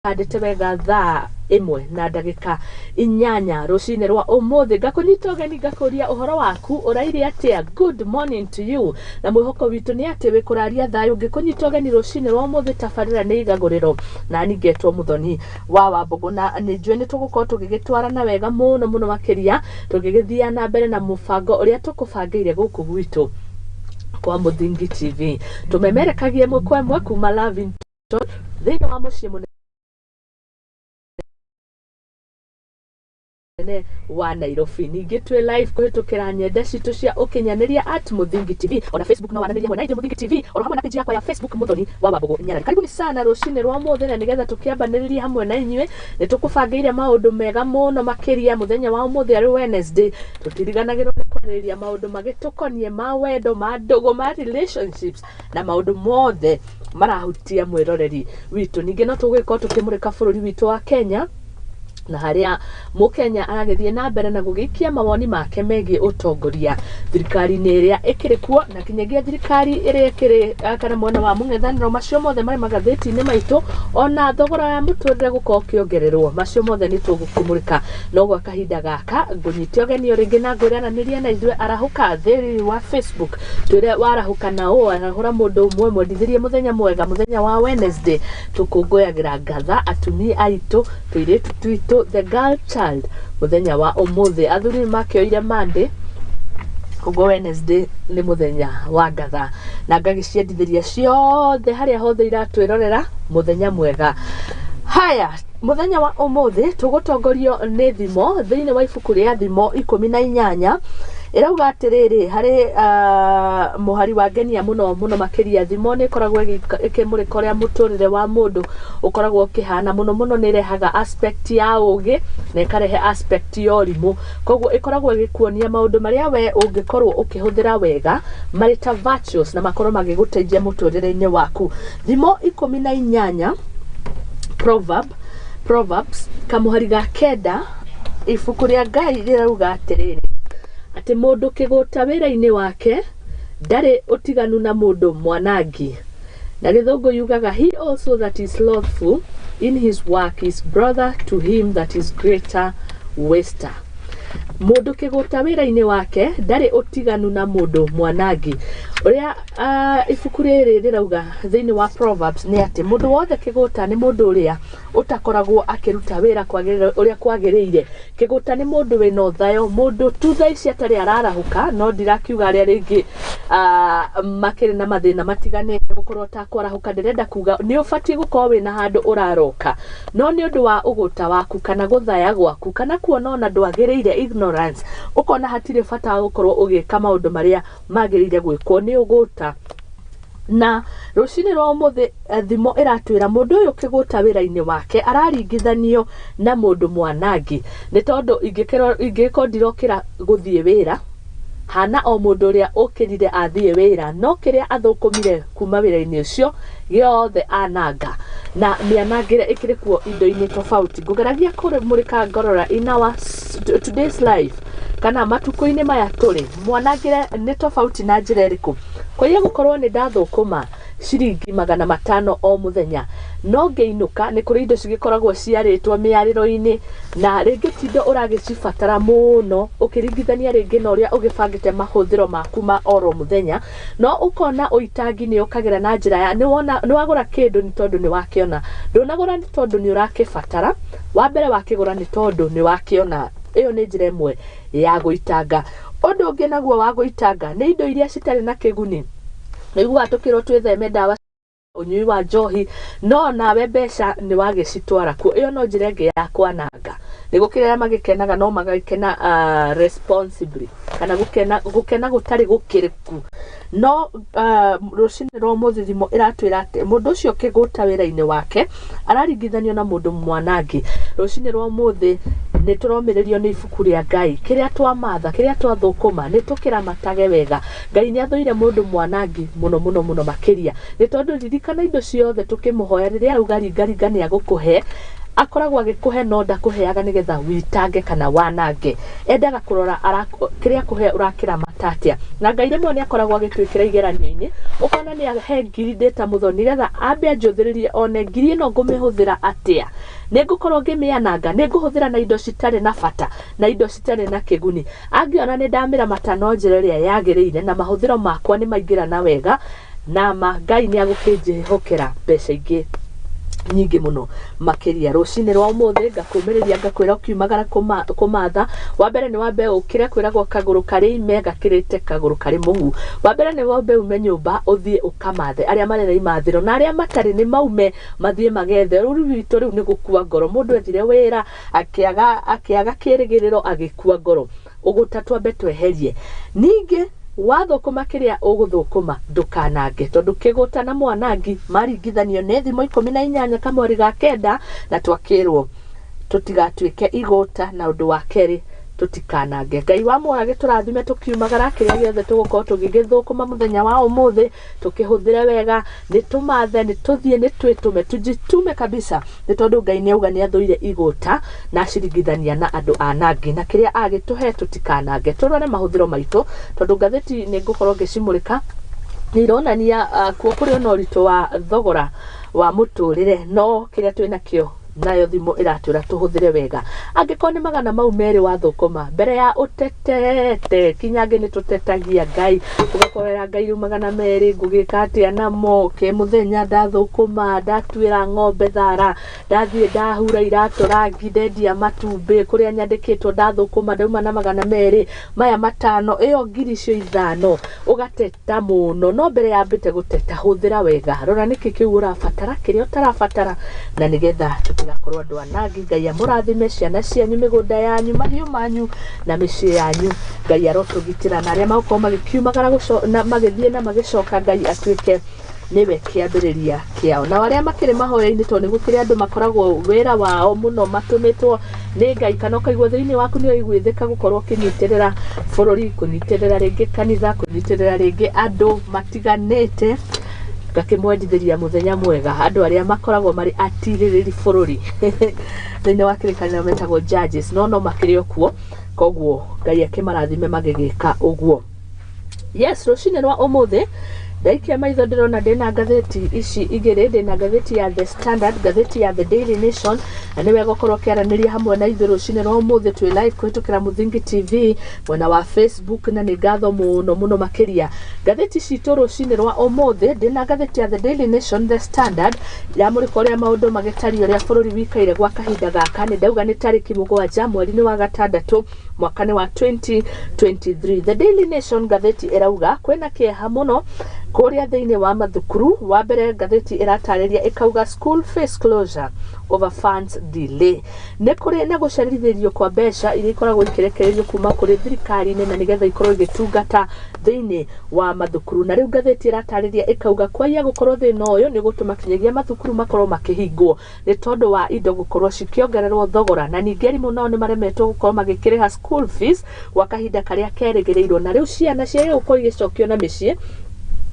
Handĩte wega thaa 1 na ndagĩka 8 rũcinĩ rwa ũmũthĩ. Ngakũnyita ũgeni, ngakũria ũhoro waku, ũraire atĩa? Good morning to you. Na mwĩhoko witũ nĩ atĩ wĩ kũraria thayũ. Ngĩkũnyita ũgeni rũcinĩ rwa ũmũthĩ, tabarĩra nĩ igagũrĩro na niĩ ngetwo Mũthoni wa Wambũgũ, na nĩ njũĩ nĩ tũgũkorwo tũgĩgĩtwarana wega mũno mũno makĩria tũgĩgĩthiĩ na mbere na mũbango ũrĩa tũkũbangĩire gũkũ gwitũ kwa Mũthingi TV. Tũmemerekagie ĩmwe kwa ĩmwe kuma Lavington thĩinĩ wa mũciĩ mũnene wa Nairobi. Ningĩ twĩ live kũhĩtũkĩra nyenda citũ cia ũkinyanĩria at Mũthingi TV, ona Facebook no wananĩria hamwe na ithuĩ Mũthingi TV, oro hamwe na page yakwa ya Facebook Mũthoni wa Wambũgũ Nyarari. Karibuni sana rũcinĩ rwa ũmũthĩ, na nĩgetha tũkĩambanĩrĩrie hamwe na inyuĩ nĩ tũkũbangĩire maũndũ mega mũno makĩria mũthenya wa ũmũthĩ arĩ Wednesday. Tũtiriganagĩrwo nĩ kwarĩrĩria maũndũ magĩtũkonie ma wendo, ma ndũgũ, ma relationships na maũndũ mothe marahutia mwĩroreri witũ. Ningĩ no tũgũgĩkorwo tũkĩmũrĩka bũrũri witũ wa Kenya, na harĩa mũkenya aragĩthiĩ na mbere na gũgĩikia mawoni make megiĩ ũtongoria thirikari-inĩ ĩrĩa ĩkĩrĩ kuo, na kinyagia thirikari ĩrĩa ĩkĩrĩ kana mwena wa mũng'ethanĩro. Macio mothe marĩ magathĩti-inĩ maitũ, ona thogora wa mũtũrĩre gũkorwo ũkĩongererwo, macio mothe nĩ tũgũkĩmũrĩka. No gwa kahinda gaka ngũnyite ũgeni o rĩngĩ na ngwĩrananĩria na ithuĩ. Arahũka thĩinĩ wa Facebook, twĩre warahũka na ũũ, arahũra mũndũ ũmwe, mwendithĩrie mũthenya mwega. Mũthenya wa Wednesday tũkũngũyagĩra ngatha atumia aitũ, tũirĩtu twitũ, the girl child. Mũthenya wa ũmũthĩ, athuri nĩ makĩoire Monday, koguo Wednesday nĩ mũthenya wa ngatha, na ngagĩciendithĩria ciothe harĩa hothe iratwĩrorera mũthenya mwega. Haya, mũthenya wa ũmũthĩ tũgũtongorio nĩ thimo thĩinĩ wa ibuku rĩa Thimo 18. Ĩrauga atĩrĩrĩ, harĩ mũhari wa ngenia mũno mũno makĩria. Thimo nĩ ĩkoragwo ĩkĩmũrĩka ũrĩa mũtũrĩre wa mũndũ ũkoragwo ũkĩhana. Mũno mũno nĩ ĩrehaga aspect ya ũgĩ na ĩkarehe aspect ya ũrimũ, koguo ĩkoragwo ĩgĩkuonia maũndũ marĩa we ũngĩkorwo ũkĩhũthĩra wega marĩ ta virtues na makorwo magĩgũteithia mũtũrĩre-inĩ waku. Thimo 18, Proverbs, kamũhari ga 9, ibuku rĩa Ngai rĩrauga atĩrĩrĩ, atĩ mũndũ kĩgũta wĩra-inĩ wake ndarĩ ũtiganu na mũndũ mwanangi. Na gĩthũngũ yugaga, "He also that is slothful in his work is brother to him that is greater waster." Mũndũ kĩgũta wĩra-inĩ wake ndarĩ ũtiganu na mũndũ mwanangi. Ũrĩa ibuku rĩrĩ rĩrauga thĩinĩ wa Proverbs nĩ atĩ mũndũ wothe kĩgũta nĩ mũndũ ũrĩa ũtakoragwo akĩruta wĩra kwagĩrĩra ũrĩa kwagĩrĩire. Kĩgũta nĩ mũndũ wĩna ũthayo, mũndũ tu thaa ici atarĩ ararahũka. No ndirakiuga arĩa rĩngĩ makĩrĩ na mathĩna matiganĩte gũkorwo ũtakwarahũka. Ndĩrenda kuga nĩ ũbatiĩ gũkorwo wĩna handũ ũraroka, no nĩ ũndũ wa ũgũta waku kana gũthaya gwaku kana kuona ona ndwagĩrĩire, ignorance, ũkona hatirĩ bata wa gũkorwo ũgĩka maũndũ marĩa magĩrĩire gwĩkwo, nĩ ũgũta. Na rũcinĩ rwa ũmũthĩ thimo ĩratwĩra mũndũ ũyũ kĩgũta wĩra-inĩ wake araringithanio na mũndũ mwanangi, nĩ tondũ ingĩkorwo ndirokĩra gũthiĩ wĩra, hana o mũndũ ũrĩa ũkĩrire athiĩ wĩra, no kĩrĩa athũkũmire kuma wĩra-inĩ ũcio gĩothe ananga, na mĩanangĩre ĩkĩrĩ kuo indo-inĩ tofauti. Ngũgeragia kũmũrĩka ngorora in our today's life kana matukũ-inĩ maya tũrĩ, mwanangĩre nĩ tofauti na njĩra ĩrĩkũ? Kwaiya gũkorwo nĩ ndathũkũma ciringi 500 o mũthenya, no ngĩinũka nĩ kũrĩ indo cigĩkoragwo ciarĩtwo mĩarĩro-inĩ, na rĩngĩ ti indo ũragĩcibatara mũno ũkĩringithania rĩngĩ na ũrĩa ũgĩbangĩte mahũthĩro maku ma oro mũthenya, no ũkona ũitangi nĩ ũkagĩra na njĩra ya nĩ wona nĩ wagũra kĩndũ nĩ tondũ nĩ wakĩona, ndũnagũra nĩ tondũ nĩ ũrakĩbatara. Wa mbere wakĩgũra nĩ tondũ nĩ wakĩona. Ĩyo nĩ njĩra ĩmwe ya gũitanga. Ũndũ ũngĩ naguo wa gũitanga nĩ indo iria citarĩ na kĩguni. Nĩiguaga tũkĩrwo twĩtheme ndawa, ũnyui wa njohi, no nawe mbeca nĩ wagĩcitwara kuo. Ĩyo no njĩra ĩngĩ ya kwananga. Nĩ gũkĩrĩ arĩa magĩkenaga, no magagĩkena responsibly, kana gũkena gũkena gũtarĩ gũkĩrĩku. No rũcinĩ rwa ũmũthĩ thimo ĩratwĩra atĩ mũndũ ũcio kĩgũta wĩra-inĩ wake araringithanio na mũndũ mwanangi. Rũcinĩ rwa ũmũthĩ nĩ tũromĩrĩrio nĩ ibuku rĩa Ngai, kĩrĩa twamatha, kĩrĩa twathũkũma, nĩ tũkĩramatage wega. Ngai nĩ athũire mũndũ mwanangi mũno mũno mũno makĩria, nĩ tondũ ririkana indo ciothe tũkĩmũhoya, rĩrĩa auga ringaringa nĩ agũkũhe, akoragwo agĩkũhe, no ndakũheaga nĩgetha witange kana wanange. Endaga kũrora kĩrĩa akũhe ũrakĩramata. Ngũmĩramata atĩa? Na Ngai rĩmwe nĩ akoragwo agĩtwĩkĩra igeranio-inĩ, ũkona nĩ ahe ngiri ndĩ ta mũthoni nĩgetha ambe anjũthĩrĩrie one ngiri ĩno ngũmĩhũthĩra atĩa. Nĩ ngũkorwo ngĩmĩananga? Nĩ ngũhũthĩra na indo citarĩ na bata, na indo citarĩ na kĩguni? Angĩona nĩ ndamĩramata no njĩra ĩrĩa yagĩrĩire na mahũthĩro makwa nĩ maingĩrana wega, na ma Ngai nĩ agũkĩnjĩhokera mbeca ingĩ nyingĩ mũno makĩria. Rũcinĩ rwa ũmũthĩ ngakũmĩrĩria, ngakwĩra ũkiumagara kũmatha, wa mbere nĩ wambe ũkĩre, kwĩragwo kagũrũ karĩ ime gakĩrĩte kagũrũ karĩ mũhu. Wa mbere nĩ wambe ume nyũmba ũthiĩ ũkamathe, arĩa marĩ na imathĩro na arĩa matarĩ nĩ maume mathiĩ magethe. Rũru rwitũ rĩu nĩ gũkua ngoro, mũndũ ethire wĩra akĩaga kĩrĩgĩrĩro, agĩkua ngoro. Ũgũta twambe tweherie. Ningĩ wathũkũma kĩrĩa ũgũthũkũma ndũkanange, tondũ kĩgũta na mwanangi maringithanio nĩ thimo 18 kamweri ga 9, na twakĩrwo tũtigatuĩke igũta, na ũndũ wa kerĩ tũtikanange. Ngai wa muoyo agĩtũrathime tũkiumagara, kĩrĩa gĩothe tũgũkorwo tũgĩgĩthũkũma mũthenya wa ũmũthĩ tũkĩhũthĩre wega, nĩ tũmathe, nĩ tũthiĩ, nĩ twĩtũme, tujitume kabisa, nĩ tondũ Ngai nĩ auga nĩ athũire igũta na aciringithania na andũ anangi, na kĩrĩa agĩtũhe tũtikanange. Tũrore mahũthĩro maitũ, tondũ ngathĩti nĩ ngũkorwo ngĩcimũrĩka, nĩ ironania kuo kũrĩ ona ũritũ wa thogora wa mũtũrĩre, no kĩrĩa twĩnakĩo nayo thimũ ĩratwĩra tũhũthĩre wega. Angĩkorwo nĩ magana mau merĩ wathũkũma, mbere ya ũtetete, kinya angĩ nĩ tũtetagia Ngai, ũgakorera Ngai rĩu magana merĩ ngũgĩka atĩa namo, ke mũthenya ndathũkũma, ndatuĩra ng'ombe thara, ndathiĩ ndahura iratũ rangi, ndendia matumbĩ kũrĩa nyandĩkĩtwo, ndathũkũma ndauma na magana merĩ maya 5, ĩyo ngiri icio 5, ũgateta mũno. No mbere ya ambĩte gũteta, hũthĩra wega, rora nĩkĩ kĩu ũrabatara, kĩrĩa ũtarabatara, na nĩgetha tũtigakorwo andũ anangi. Ngai amũrathime, ciana cianyu, mĩgũnda yanyu, mahiũ manyu na mĩciĩ yanyu. Ngai arotũgitĩra, na arĩa magũkorwo magĩkiumagara na magĩthiĩ na magĩcoka, Ngai atuĩke nĩwe kĩambĩrĩria kĩao. Na arĩa makĩrĩ mahoya-inĩ, tondũ nĩ gũkĩrĩ andũ makoragwo wĩra wao mũno matũmĩtwo nĩ Ngai, kana ũkaigua thĩinĩ waku nĩ ũiguĩthĩka gũkorwo ũkĩnyitĩrĩra bũrũri, kũnyitĩrĩra rĩngĩ kanitha, kũnyitĩrĩra rĩngĩ andũ matiganĩte, ngakĩmwendithĩria mũthenya mwega andũ arĩa makoragwo marĩ atirĩrĩri bũrũri thĩinĩ wa kĩrĩkanĩro metagwo judges, no makĩrĩ o kuo, koguo Ngai akĩmarathime magĩgĩka ũguo. Yes, rũcinĩ rwa ũmũthĩ ndaikia maitho ndĩrona ndĩna ngathĩti ici igĩrĩ, ndĩna ngathĩti ya The Standard, ngathĩti ya The Daily Nation, na nĩ wega ũkorwo ũkĩaranĩria hamwe na ithuĩ rũcinĩ rwa ũmũthĩ. Twĩ live kũhĩtũkĩra Mũthingi TV mwena wa Facebook, na nĩ ngatho mũno mũno makĩria. Ngathĩti citũ rũcinĩ rwa ũmũthĩ, ndĩna ngathĩti ya The Daily Nation, The Standard, yamũrĩka ũrĩa maũndũ magĩtariĩ, ũrĩa bũrũri wikaire gwa kahinda gaka. Nĩ ndauga nĩ tarĩki 7 mweri-inĩ wa 6 mwaka nĩ wa 2023. The Daily Nation ngathĩti ĩrauga kwĩna kĩeha mũno kũrĩa thĩinĩ wa mathukuru. Wa mbere ngathĩti ĩratarĩria ĩkauga school face closure over funds delay. Nĩ kũrĩ na gũcerithĩrio kwa mbeca iria ikoragwo ikĩrekererio kuma kũrĩ thirikari-inĩ na nĩgetha ikorwo igĩtungata thĩinĩ wa mathukuru. Na rĩu ngathĩti ĩratarĩria ĩkauga kwaiya gũkorwo thĩna ũyũ nĩ gũtũma kinyagia mathukuru makorwo makĩhingwo nĩ tondũ wa indo gũkorwo cikĩongererwo thogora, na ningĩ arimũ nao nĩ maremetwo gũkorwo magĩkĩrĩha school fees gwa kahinda karĩa kerĩgĩrĩirwo, na rĩu ciana ciage gũkorwo igĩcokio na mĩciĩ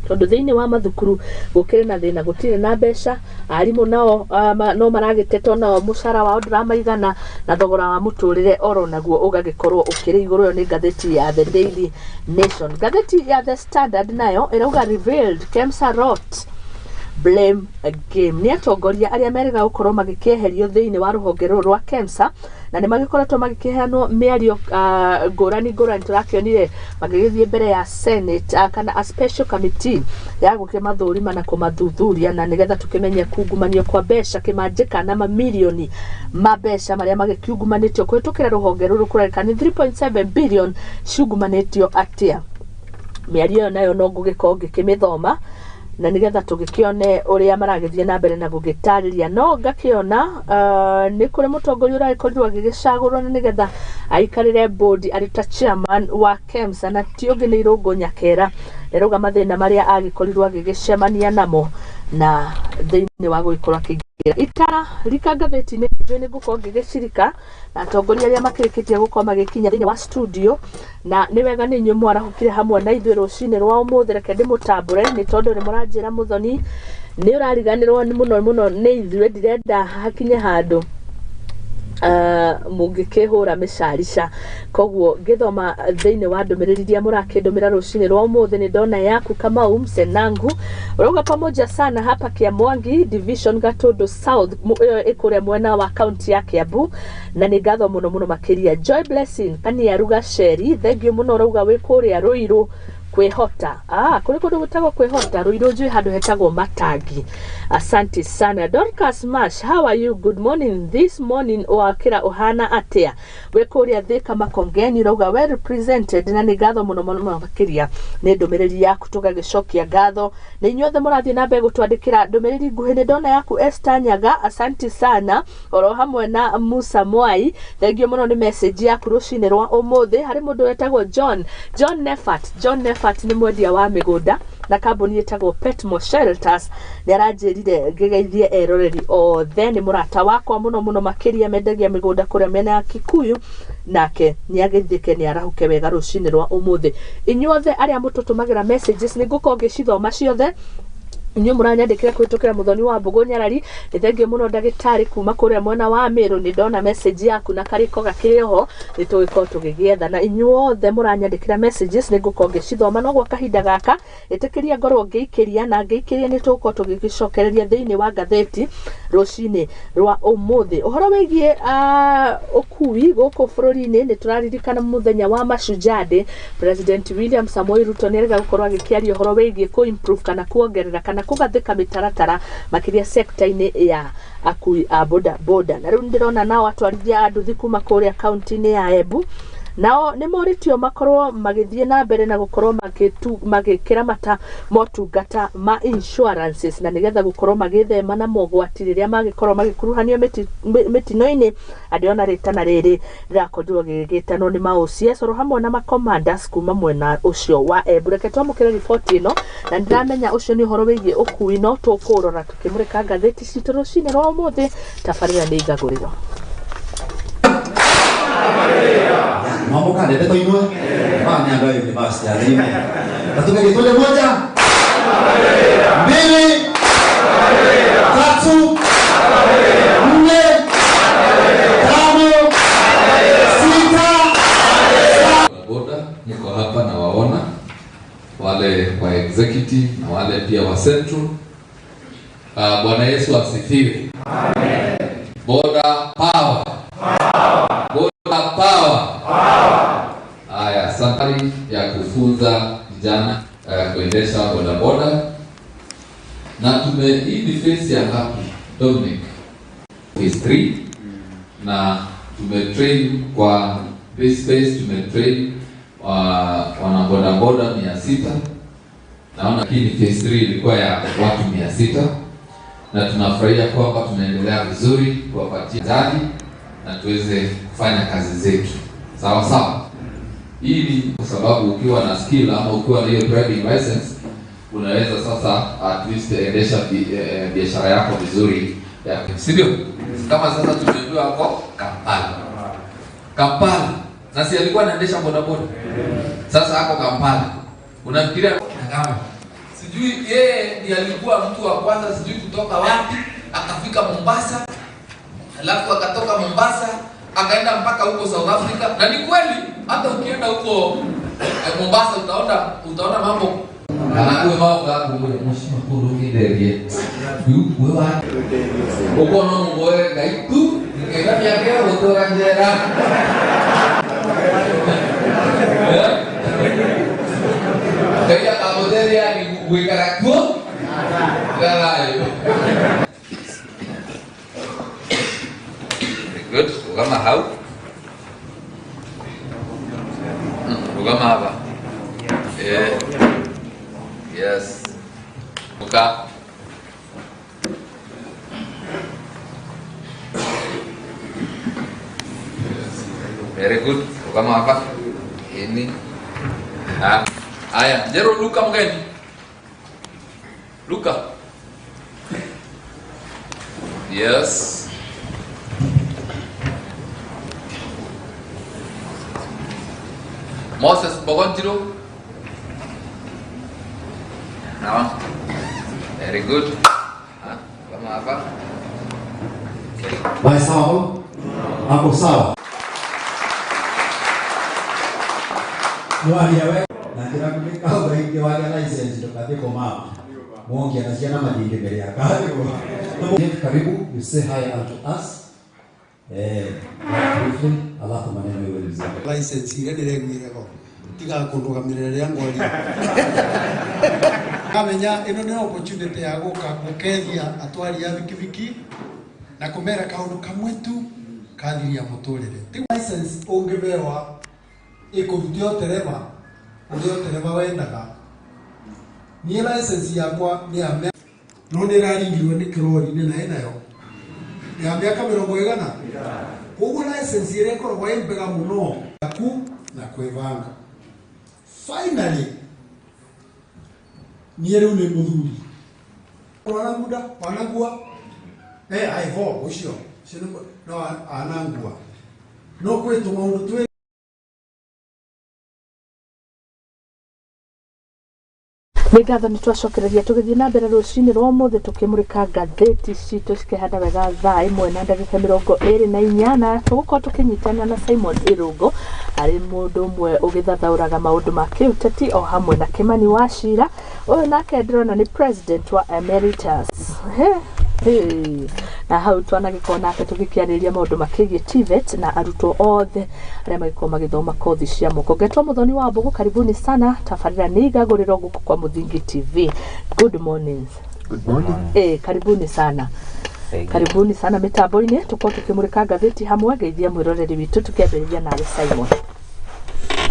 tondũ thĩinĩ wa mathukuru gũkĩrĩ na thĩna, gũtirĩ na mbeca. Arimũ nao no maragĩtetwo, nao mũcara wao ndũramaigana, na thogora wa mũtũrĩre oro naguo ũgagĩkorwo ũkĩrĩ igũrũ. Ĩyo nĩ ngathĩti ya The Daily Nation. Ngathĩti ya The Standard nayo ĩrauga revealed KEMSA rot blame game. Nĩ atongoria arĩa merĩga gũkorwo magĩkĩeherio thĩinĩ wa rũhonge rũrũ rwa KEMSA, na nĩ magĩkoretwo magĩkĩheanwo mĩario ngũrani ngũrani. Tũrakĩonire magĩgĩthiĩ mbere ya Senate, kana a special committee ya gũkĩmathũrima na kũmathuthuria, na nĩgetha tũkĩmenye kungumanio kwa mbeca kĩmanjĩka na mamirioni ma mbeca marĩa magĩkiungumanĩtio kũhĩtũkĩra rũhonge rũrũ, kũrerĩka nĩ 3.7 billion ciungumanĩtio atĩa. Mĩario ĩyo nayo no ngũgĩkorwo ngĩkĩmĩthoma na nĩgetha tũgĩkĩone ũrĩa maragĩthiĩ na mbere na gũgĩtarĩria. No ngakĩona nĩ kũrĩ mũtongoria ũragĩkorirwo agĩgĩcagũrwo na nĩgetha aikarĩre board arĩ ta chairman wa KEMSA, na ti ũngĩ nĩ Irũngũ Nyakera. Ĩrauga mathĩna marĩa agĩkorirwo agĩgĩcemania namo na thĩinĩ wa gũgĩkorwo akĩingĩra itara rika ngathĩti-inĩ. Njũĩ nĩ ngũkorwo ngĩgĩcirika na atongoria arĩa makĩrĩkĩtie gũkorwo magĩkinya thĩinĩ wa studio, na nĩ wega nĩ inyuĩ mwarahũkire hamwe na ithuĩ rũcinĩ rwa ũmũthĩ. Reke ndĩmũtambũre nĩ tondũ nĩ mũranjĩra mũthoni nĩ ũrariganĩrwo mũno mũno nĩ ithuĩ, ndirenda hakinye handũ. Mũngĩkĩhũra mĩcarica. Koguo ngĩthoma thĩinĩ wa ndũmĩrĩri iria mũrakĩndũmĩra rũcinĩ rwa ũmũthĩ, nĩ ndona yaku Kamau Msenangu, ũrauga pamoja sana hapa Kiamwangi Division, Gatundu South, ĩyo ĩkũrĩa mwena wa kaunti ya Kiambu, na nĩ ngatho mũno mũno makĩria. Joy Blessing Kaniaru Gaceri, thank you mũno, ũrauga wĩ kũrĩa Ruiru kwĩhota. Kũrĩ kũndũ gwĩtagwo kwĩhota Ruiru, njũĩ handũ hetagwo Matangi. Asante sana. Dorcas Mash, how are you? Good morning this morning. Wakĩra ũhana atĩa wĩ kũrĩa Thika Makongeni? Ũrauga well represented, na nĩ ngatho mũno mũno mũno makĩria nĩ ndũmĩrĩri yaku. Tũgagĩcokia ngatho nĩ inyuothe mũrathiĩ na mbere gũtwandĩkĩra ndũmĩrĩri nguhĩ. Nĩ ndona yaku Esther Nyaga, asanti sana, oro hamwe na Musa Mwai, thank you mũno nĩ message yaku rũcinĩ rwa ũmũthĩ. Harĩ mũndũ wetagwo John Nefat. John Nefat nĩ mwendia wa mĩgũnda na kambuni ĩtagwo Petmo Shelters. Nĩ aranjĩrire ngĩgeithie eroreri othe, nĩ mũrata wakwa mũno mũno makĩria, mendagia mĩgũnda kũrĩa mĩena ya Kikuyu, nake nĩ ageithĩke, nĩ arahũke wega rũcinĩ rwa ũmũthĩ. Inyuothe arĩa mũtũtũmagĩra messages, nĩ ngũkorwo ngĩcithoma ciothe. Inyuĩ mũranyandĩkĩra kũhĩtũkĩra Mũthoni wa Mbũgũ Nyarari, nĩ thengiũ mũno. Ndagĩtarĩ kuma kũrĩa mwena wa Mĩrũ, nĩ ndona message yaku na karĩko gakĩrĩ oho, nĩ tũgĩkorwo tũgĩgĩetha. Na inyuothe mũranyandĩkĩra messages, nĩ ngũkorwo ngĩcithoma, no gwa kahinda gaka ĩtĩkĩria ngorwo ngĩikĩria, na ngĩikĩria nĩ tũgũkorwo tũgĩgĩcokereria thĩinĩ wa ngathĩti rũcinĩ rwa ũmũthĩ ũhoro wĩgiĩ ũkui gũkũ bũrũri-inĩ. Nĩ tũraririkana mũthenya wa Mashujaa Day. President William Samoei Ruto nĩ arega gũkorwo agĩkĩaria ũhoro wĩgiĩ kũ improve kana kuongerera kana kũgathĩka mĩtaratara makĩria sekta-inĩ ya akui a boda boda. Na rĩu nĩ ndĩrona nao atwarithia a nduthi kuma kũrĩa kaunti-inĩ ya Embu nao nĩ morĩtio makorwo magĩthiĩ na mbere na gũkorwo magĩkĩramata motungata ma insurances, na nĩgetha gũkorwo magĩthema na mogwati rĩrĩa magĩkorwo magĩkuruhanio mĩtino-inĩ. Andĩ ona rĩtana rĩrĩ rĩrakorirwo rĩgĩtanwo nĩ ma OCS oro hamwe na ma commanders kuma mwena ũcio wa Embu. Reke twamũkĩre riboti ĩno, na nĩndĩramenya ũcio nĩ ũhoro wĩgiĩ ũkui, no tũkũrora tũkĩmũrĩka ngathĩti citũ rũcinĩ rwa ũmũthĩ. Tabarĩra nĩ igagũrĩro. Mambo ndeto inue mani ando ya university athime na tugerie twende moja, mbili, tatu, nne, tano, sita. Boda niko hapa na waona wale wa executive na wale pia wa central. Bwana Yesu asifiwe. Boda power. Boda power. Haya, safari ya kufunza vijana kuendesha boda boda, na tume hii ni phase ya ngapi, Dominic? Phase 3, na tumetrain kwa this phase, tumetrain wana boda boda 600. Naona hii ni phase 3, ilikuwa ya watu 600, na tunafurahia kwamba tunaendelea vizuri kuwapatia jadi na tuweze kufanya kazi zetu sawa sawa. Hii ni kwa sababu ukiwa na skill ama ukiwa na hiyo driving license, unaweza sasa at least endesha biashara yako vizuri ya, si ndio? Kama sasa tumeambiwa hapo Kampala, Kampala, na si alikuwa anaendesha bodaboda, sasa ako Kampala, unafikiria kama sijui yeye ndiye alikuwa mtu wa kwanza sijui kutoka wapi akafika Mombasa, alafu akatoka Mombasa akaenda mpaka huko South Africa. Na ni kweli hata ukienda huko Mombasa utaona mambo kana mambo mheshimiwa kurugithĩrie we wa ũguo no mũhoe Ngai tu nĩgetha mĩaka ĩyo gũtũra njera. Ngai akamũteithia gũikara kuo thayũ. Good. Rũgama hau. Rũgama hapa. Yeah. Yes. Uka. Yes. Very good. Rũgama hapa. Ini. Ah. Aya, Jero Luka mgeni. Luka. Yes. Moses Bogonjiro. Now, very good. Ah, kama hapa. Bye sawa. Hapo sawa. Mwaria we na njira kumika wengi waria license ndukathie kũmap mwongi na ciana mathingĩ mbere ya karibu. Karibu, you say hi unto us briefly, alafu maneno iwe mzee. License iria ndĩreguire go tiga kũndũgamĩrĩra rĩrĩa ngwaria. Kamenya ĩno nĩ opportunity ya gũka gũkethia atwari a bikibiki na kũmera kaũndũ kamwe tu kathiria mũtũrĩre. Ti license ũngĩbewa ĩkũrutia ũtereba ũrĩa ũtereba wendaga. Niĩ license yakwa nĩ ya no nĩ ĩraringirwo nĩ kĩrori-inĩ na ĩnayo ya mĩaka mĩrongo ĩgana. Koguo license ĩrĩa ĩkoragwo ĩ mbega mũno ku na kwĩbanga. Finally niĩ rĩu nĩ mũthuri. Wananguda wanangua aivo ũcio ũcio no anangua no kwĩ tũmaũndũ twĩ. Nĩ ngatho nĩ twacokereria tũgĩthiĩ na mbere rũcinĩ rwa ũmũthĩ tũkĩmũrĩka ngathĩti citũ cikĩhanda wega thaa 1 na ndagĩka 28 na tũgũkorwo tũkĩnyitana na Simon Irungu arĩ mũndũ ũmwe ũgĩthathaũraga maũndũ ma kĩũteti o hamwe na Kimani wa Cira. Ũyũ nake ndĩrona nĩ president wa emeritus. He. Na hau twanagĩkorwo nake tũgĩkĩarĩrĩria maũndũ makĩgiĩ TVET na arutwo othe arĩa magĩkorwo magĩthoma kothi cia moko. Ngetwo Muthoni wa Mbugu, karibuni sana. Tabarĩra nĩ igagũrĩrwo gũkũ kwa Muthingi TV. Good morning. Good morning. Karibuni sana. Karibuni sana mitambo-inĩ tũkorwo tũkĩmũrĩka ngathĩti hamwe. Ngeithia mwĩroreri witũ tũkĩambĩrĩria nawe Simon.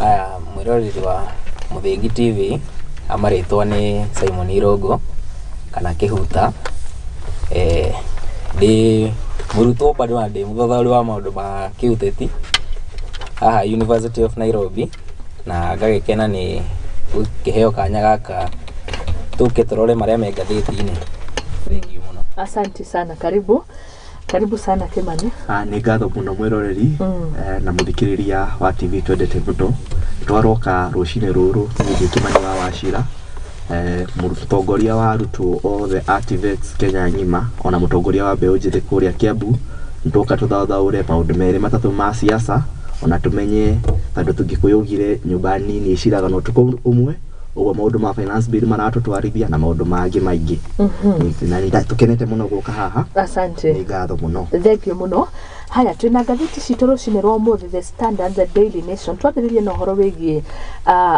Aya, mwĩroreri wa Muthingi TV, amarĩtwa nĩ Simon Irungu kana Kĩhuta. Ndĩ mũrutwo bado na ndĩ mũthathaũri wa maũndũ ma kĩũteti haha University of Nairobi, na ngagĩkena nĩ gũkĩheo kanya gaka tũke tũrore marĩa me ngathĩti-inĩ. Thank you mũno. Asante sana, karibu. Karibu sana Kimani. Nĩ ngatho mũno mwĩroreri na mũthikĩrĩria wa TV twendete mũno. Twaroka rũcinĩ rũrũ nĩ Kimani wa Wachira, mũtongoria wa arutwo othe a TVET Kenya ng'ima, ona mũtongoria wa mbeũ njĩthĩ kũrĩa Kiambu. Nĩtwoka tũthathaũre maũndũ merĩ matatũ ma siasa, ona tũmenye tondũ tũngĩkũyũgire nyũmba nini ĩciraga na ũtukũ ũmwe, ũguo maũndũ ma finance bill maratũtwarithia na maũndũ mangĩ maingĩ. Na nĩ tũkenete mũno gũka haha. Asante. Nĩ ngatho mũno. Thank you mũno. Haya, twĩna ngathĩti citũ rũcinĩ rwa ũmũthĩ, The Standard, The Daily Nation. Twambĩrĩrie na ũhoro wĩgiĩ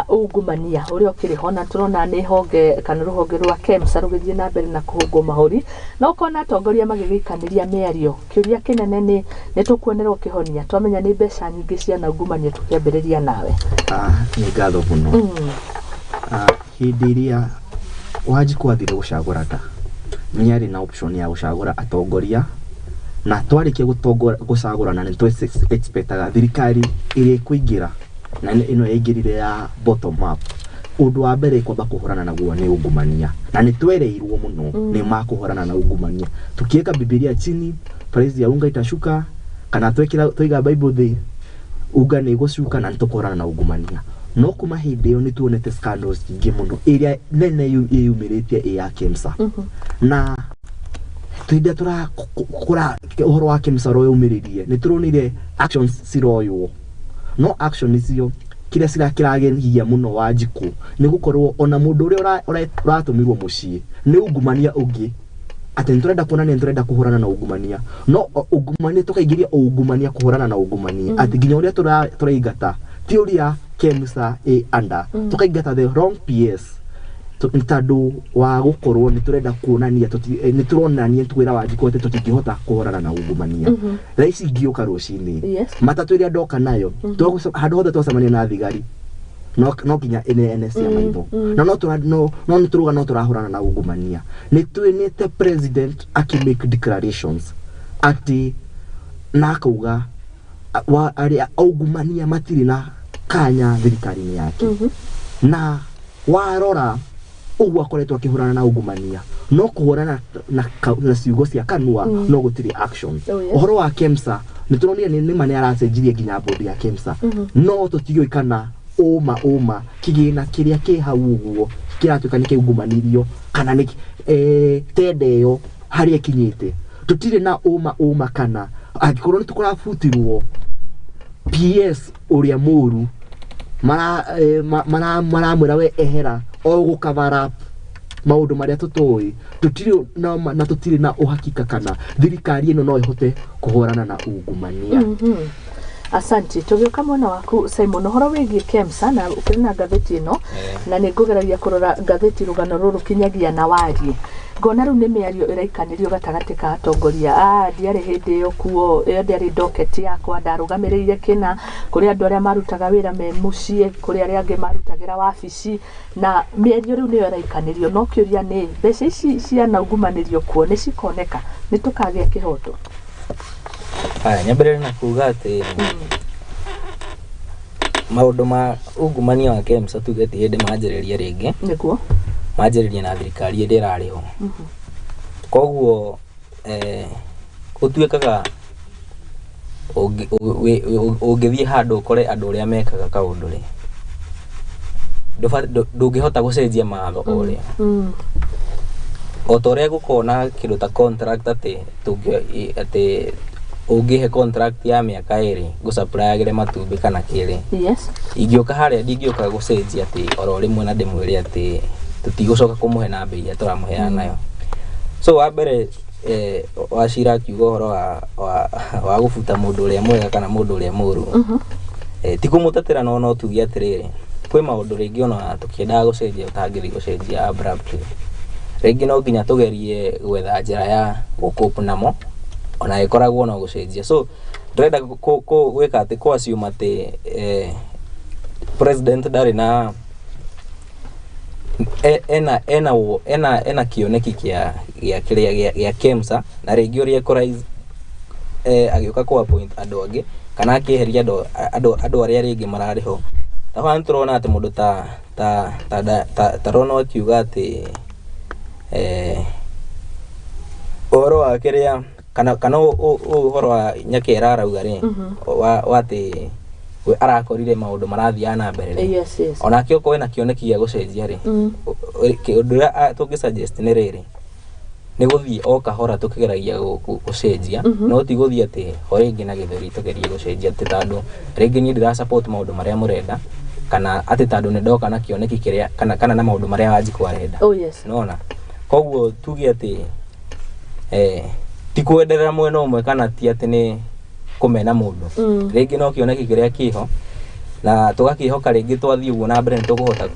ungumania ũrĩa ũkĩrĩ ho, na tũrona nĩ honge kana rũhonge rwa KEMSA rũgĩthiĩ na mbere na kũhũngwo mahũri, na ũkona atongoria magĩgĩikanĩria mĩario. Kĩũria kĩnene nĩ tũkuonerwo kĩhonia, twamenya nĩ mbeca nyingĩ cianaungumania. Tũkĩambĩrĩria nawe. Nĩ ngatho mũno. Hĩndĩ ĩrĩa Wanjikũ athire gũcagũra ta nĩ arĩ na option ya gũcagũra atongoria, na twarĩkia gũcagũrana nĩ tũ expectaga thirikari ĩrĩa ĩkũingĩra, na ĩno yaingĩrire ya bottom up, ũndũ wa mbere kwamba kũhũrana naguo nĩ ungumania, na nĩ twereirwo mũno nĩ makũhũrana na ungumania. Tukiweka Bibilia chini, price ya unga itashuka, kana twekĩra twaiga Bible thĩ, unga nĩ ĩgũcuka na nĩ tũkũhũrana na ungumania. No kuma hĩndĩ ĩyo nĩ tuonete scandals nyingĩ mũno, ĩrĩa nene ĩyumĩrĩtie ĩ ya KEMSA. Na hĩndĩ ĩrĩa tũrakũra ũhoro wa KEMSA ũrĩa nĩ tũronire actions ciroywo, no action icio kĩrĩa kĩragegia mũno Wanjikũ nĩ gũkorwo ona mũndũ ũrĩa ũratũmirwo mũciĩ nĩ ungumania ũngĩ, atĩ nĩ tũrenda kuonania nĩ tũrenda kũhũrana na ungumania, no ungumania tũkaingĩria ungumania kũhũrana na ungumania, atĩ nginya ũrĩa tũraingata ti ũrĩa KEMSA ĩ under, tũkaingata the wrong PS tondũ wa gũkorwo nĩ tũrenda kuonania nĩ tũronania twĩra Wanjikũ atĩ tũtingĩhota kũhũrana na ungumania. Thaa ici ingĩũka rũcinĩ matatũ ĩrĩa ndoka nayo, handũ hothe twacemania na thigari no nginya ĩneane cia maitho, na no no nĩ tũrauga no tũrahũrana na ungumania. Nĩ twĩnĩte president akĩ make declarations atĩ na akauga arĩa aungumania matirĩ na kanya thirikari-inĩ yake. Na warora ũguo akoretwo akĩhũrana na ungumania, no kũhũrana na ciugo cia kanua, no gũtirĩ action. Oh, yes. Ũhoro wa KEMSA nĩ tũronire nĩ nĩma nĩ aracenjirie nginya board ya KEMSA, no tũtiũĩ kana ũma kĩgĩna kĩrĩa kĩ hau ũguo kĩratuĩka nĩ kĩungumanirio kana nĩ tenda ĩyo harĩa ĩkinyĩte. Tũtirĩ na ũma kana Angĩkorwo nĩ tũkũrabutirwo PS ũrĩa mũru maramwĩra we ehera o gũcover up maũndũ marĩa tũtoĩ tũtirĩ na na tũtirĩ na ũhakika kana thirikari ĩno no ĩhote kũhũrana na ungumania. Asante. Tũgĩũka mwena waku Simon, ũhoro wĩgiĩ KEMSA na ũkĩrĩ na ngathĩti ĩno, na nĩ ngũgeragia kũrora ngathĩti rũgano rũrũ kinyagia na wariĩ, ngona rĩu nĩ mĩario ĩraikanĩrio gatagatĩ ka atongoria. Ndiarĩ hĩndĩ ĩyo kuo, ĩyo ndĩarĩ docket yakwa, ndarũgamĩrĩire kĩna. Kũrĩ andũ arĩa marutaga wĩra me mũciĩ, kũrĩ arĩa angĩ marutagĩra wabici, na mĩario rĩu nĩyo ĩraikanĩrio. No kĩũria nĩ mbeca ici cianaungumanĩrio kuo nĩ cikoneka, nĩ tũkagĩa kĩhoto? Haya, nyambĩrĩrie na kuga atĩ maũndũ ma ungumania wa KEMSA tuge ti hĩndĩ manjĩrĩria rĩngĩ. Manjĩrĩria na thirikari ĩrĩa ĩrarĩ ho. Koguo gũtuĩkaga ũngĩthiĩ handũ ũkore andũ ũrĩa mekaga kaũndũ rĩ, ndũngĩhota gũcenjia mawatho o ũrĩa o ta ũrĩa gũkorwo na kĩndũ ta contract, atĩ atĩ ũngĩhe contract ya mĩaka 2 ngũsupplyagĩre matumbĩ kana kĩrĩ, ingĩũka harĩa ndingĩũka gũcenjia atĩ oro rĩmwe na ndĩmwĩre atĩ tũtigũcoka kũmũhe na mbei ĩrĩa tũramũheaga nayo. So wa mbere, Wachira akiuga ũhoro wa gũbuta mũndũ ũrĩa mwega kana mũndũ ũrĩa mũru, ti kũmũtetera, no tuge atĩrĩrĩ, kwĩ maũndũ rĩngĩ ona tũkĩendaga gũcenjia ũtangĩthiĩ gũcenjia abruptly. Rĩngĩ no nginya tũgerie gwetha njĩra ya gũcope namo ona ĩkoragwo no gũcenjia. So ndĩrenda gwĩka atĩ kũ assume atĩ president ndarĩ na ena kĩoneki kĩa kĩrĩa gĩa KEMSA, na rĩngĩ ũrĩa ekũraise agĩũka kũ appoint andũ angĩ kana akĩeheria andũ arĩa rĩngĩ mararĩ ho. Ta haha nĩtũrona atĩ mũndũ ta Rono akiuga atĩ ũhoro wa kĩrĩa kana ũhoro wa Nyakera arauga rĩ, wa atĩ we arakorire maũndũ marathiaga na mbere rĩ, Yes. onake okorwo ena kĩoneki gĩa gũcenjia rĩ, ũndũ ũrĩa tũngĩ suggest nĩ rĩrĩ, nĩ gũthiĩ o kahora tũkĩgeragia gũcenjia, no ti gũthiĩ atĩ ho rĩngĩ na gĩthũri tũgerie gũcenjia atĩ tondũ rĩngĩ niĩ ndĩra support maũndũ marĩa mũrenda, kana atĩ tondũ nĩ ndoka na kĩoneki kĩrĩa kana na maũndũ marĩa Wanjikũ arenda. Nona koguo tuge atĩ ti kwenderera mwena ũmwe kana ti atĩ nĩ kũmena mũndũ, rĩngĩ no kĩoneki kĩrĩa kĩho na tũgakĩhoka rĩngĩ twathiĩ ũguo na mbere nĩ tũkũhota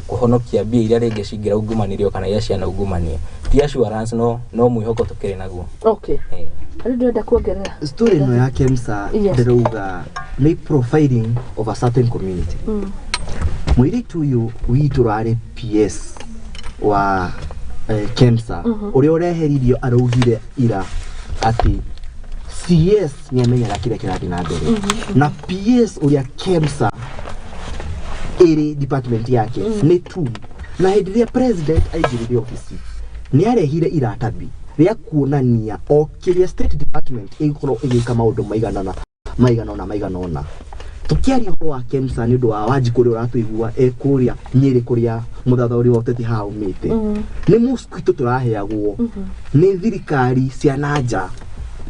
kũhonokia mbia iria rĩngĩ cingĩraungumanĩrio kana iria cianaungumanio. Ti assurance, no mwĩhoko tũkĩrĩ naguo. Okay. Rĩu ndĩrenda kuongerera. Story ĩno ya KEMSA, ndĩrauga nĩ profiling of a certain community. Mũirĩtu ũyũ witũ ũrarĩ PS wa KEMSA, ũrĩa ũreheririo, araugire ira atĩ CS nĩ amenyaga kĩrĩa kĩrathiĩ na mbere, na PS ũrĩa KEMSA ĩrĩ department yake nĩ tu. Na hĩndĩ ĩrĩa president aingĩrire obici nĩ arehire iratathi rĩa kuonania o kĩrĩa state department ĩgũkorwo ĩgĩka maũndũ maiganana maigana ũna maigana ũna. Tũkĩaria ũhoro wa KEMSA nĩ ũndũ wa Wanjikũ ũrĩa ũratũigua e kũrĩa Nyĩrĩ, kũrĩa mũthathaũri wa ũteti haha umĩte, nĩ mosquito tũraheagwo nĩ thirikari cia na nja